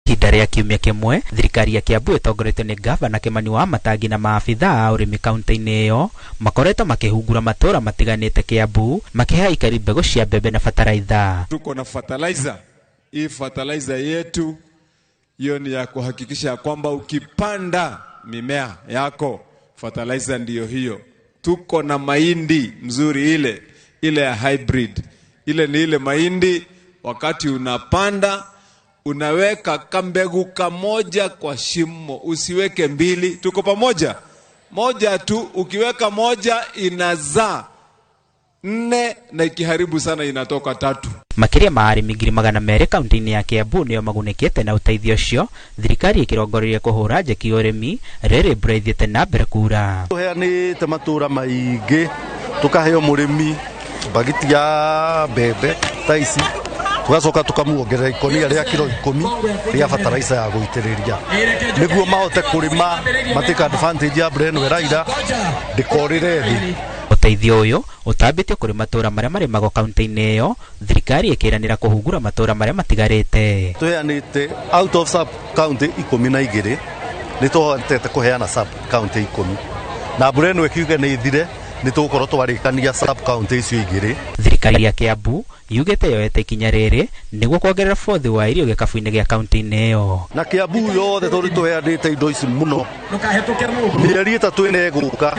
Ihinda rĩa kiumia kĩmwe, thirikari ya Kiambu ĩtongoretio nĩ ngavana Kimani Wamatangi na maabithaa a ũrĩmi kaunti-inĩ ĩyo makoretwo makĩhungura matũũra matiganĩte Kiambu makĩhe aikari mbegũ cia mbembe na bataraitha. Tuko na fertilizer. Hii fertilizer yetu hiyo ni ya kuhakikisha kwamba ukipanda mimea yako fertilizer ndiyo hiyo. Tuko na mahindi mzuri ile ile ya hybrid. Ile ni ile mahindi wakati unapanda unaweka kambegu kamoja kwa shimo, usiweke mbili. Tuko pamoja? Moja tu, ukiweka moja inazaa nne na ikiharibu sana inatoka tatu. Makĩria ma arĩmi 200,000 kaunti-inĩ ya Kiambu nĩo magunĩkĩte na ũteithio ũcio, thirikari ĩkĩrongoreirie kũhũra njeki ũrĩmi rĩrĩ mbura ĩthiĩte na mbere kura. Tũheanĩte matũra maingĩ tũkaheo mũrĩmi mbagiti ya mbembe ta ici, tugacoka tukamuongerera ikonia rĩa kiro 10 rĩa bataraitha ya gũitĩrĩria nĩguo mahote kũrĩma matake advantage ya mbura ĩno ĩraira ndĩkorĩre thĩ. Ũteithio ũyũ ũtambĩtio kũrĩ matũra marĩa marĩmagwo kaunti-inĩ ĩyo, thirikari ĩkĩranĩra kũhungura matũra marĩa matigarĩte. Tũheanĩte out of sub county 12 nĩ tũhotete kũheana sub county 10 na mbura ĩno ĩkiuge nĩ ĩthire nĩ tũgũkorwo twarĩkania sub county icio igĩrĩ. Thirikari ya Kiambu yugĩte yoete ikinya rĩrĩ nĩguo kuongerera bũthi wa irio gĩkabu-inĩ gĩa kaunti-inĩ ĩyo. Na Kiambu yothe tondũ tũheanĩte indo ici mũno, mĩeri 3 ĩno ĩgũka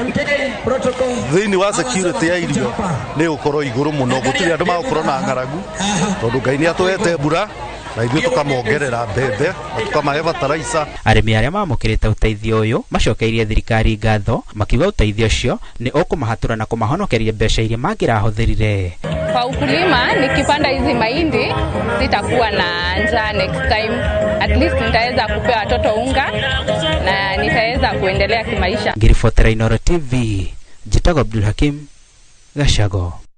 thĩinĩ wa security ya irio nĩ ĩgũkorwo igũrũ mũno, gũtirĩ andũ magũkorwo na ng'aragu tondũ Ngai nĩ atũhete mbura na ithuĩ tũkamongerera mbembe na tũkamahe bataraitha. Arĩmi arĩa mamũkĩrĩte ũteithio ũyũ macokeirie thirikari ngatho makiuga ũteithio ũcio nĩ ũkũmahatũra na kũmahonokeria mbeca iria mangĩrahũthĩrire. Kwa ukulima nikipanda hizi mahindi sitakuwa na njaa next time. At least nitaweza kupea watoto unga na nitaweza kuendelea kimaisha. Ngiribotera Inooro TV, njĩtagwo Abdul Hakim Gachago.